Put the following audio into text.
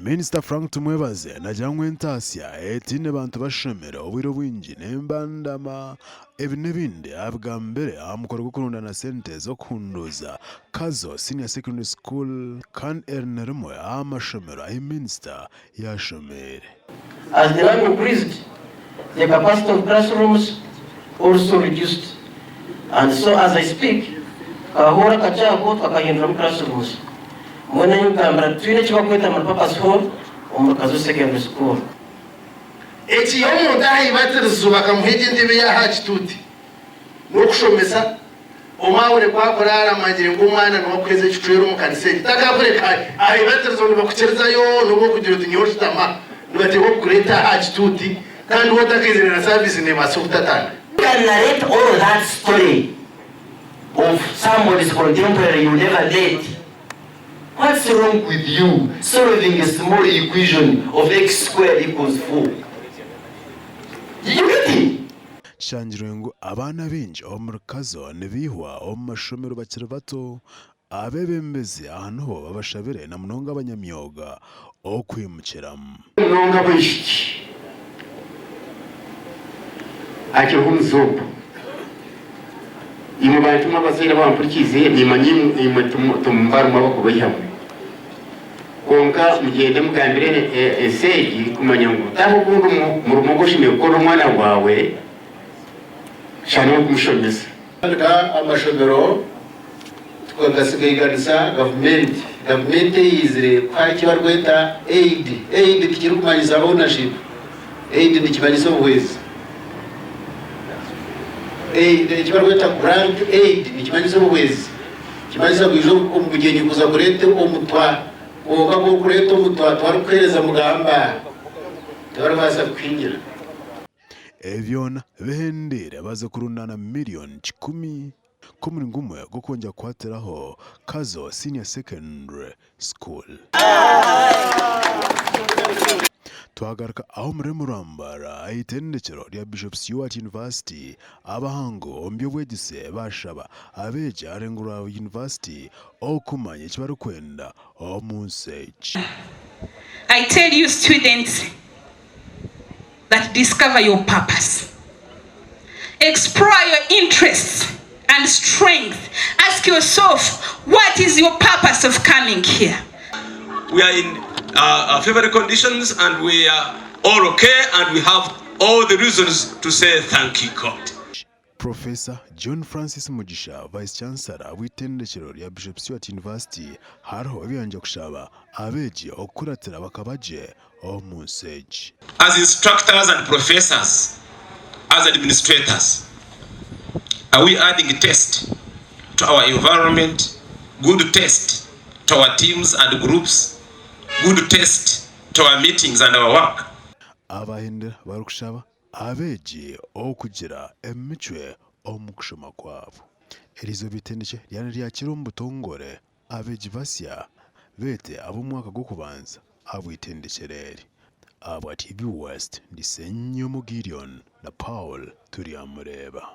Minisita Frank Tumwebaze nagira ngu entaasya etaine bantu bashomire obwire obwingi n'embandama. Ebi n'ebindi abigambire aha mukoro gw'okurundaana sente z'okuhunduuza Kazo Senior Secondary School kandi eri ni rimwe aha mashomero ahi minisita yaashomeire. As the land increased, the capacity of classrooms also reduced and so as I speak, kahoora akakye ako twakahinduramu classrooms. Mbwenu enyikugambira titwine eki bakweta multipurpose hall omuri Kazo Secondary School. Ekiiha omuntu aha ibatirizo bakamuha egyo entebe ey'aha kituuti n'okushomesa omwahure ku akuraara amanyire ngu omwana niwe akuheza ekicwero omu kanisa egi takakureka aha ibatirizo nibakukirizayo nobu okugira oti nyowe shutama nibateekwa kukureeta aha kituuti kandi we otakaizire na service nebaasa okutatandika. You can narrate all that story of somebody's contemporary you never met. What's wrong with you solving a small equation of x squared equals 4? Did you get it? Kishangirwe ngu abaana baingi omuri Kazo nibaihwa omu mashomero bakiri bato. Abeebembezi aha niho babashabire na munonga abanyamyoga okwimukiramu. Munonga abaishiki hakiriho omuze ogu. Imwe bantu mwe abazaire abampurikiize, nimanya imwe timubarimu abakubaihamu. Kwonka mugyende mugambire ensi egi kumanya ngu tihariho ogundi murimo ogu oshemereire kukorera omwana waawe shana okumushomesa. Twatandika amashomero tukagasigaiganisa gavumenti. Gavumenti eizire kuha eki barikweta aid. Aid tikirikumanyisa ownership. Aid nikimanyisa obuhwezi. Aid eki barikweta grant aid nikimanyisa obuhwezi. Nikimanyisa kwija omu bugyenyi kuza kureeta omutwa kwonka ku orikureeta omutwa tibarikukuheereza mugamba, tibarikubaasa kukuhingira. Ebi byona bihendeire baze kurundaana miriyoni kikumi nk'omuringo gumwe gw'okwongyera kukwatiraho Kazo Senior Secondary School. Twagaruka aho omuri Murambara aha itendekyero rya Bishop Stuart University, abahangu omu by'obwegyese baashaba abeegi aharengo rwa yunivasite okumanya eki barikwenda omu nsi egi. I tell you students that discover your purpose. Explore your interests and strength. Ask yourself, what is your purpose of coming here? We are in favourable conditions and we are all okay and we have all the reasons to say thank you God. Professor John Francis Mugisha, Vice Chancellor w'eitendekyero rya Bishop Stuart University hariho ebi yangire kushaba abeegi okukuratira bakaba gye omu nsi egi. As instructors and professors, as administrators, are we adding taste to our environment, good taste to our teams and groups, good taste to our meetings and our work? Abahendera barikushaba abeegi okugira emicwe omu kushoma kwabo. Eriizooba eitendekye ryaba niryakira omu butongore abeegi basya beete ab'omwaka gw'okubanza ahabw'eitendekyero eri. Ahabwa TV West, ndi Ssenyomo Gideon na Paul Turyamureeba.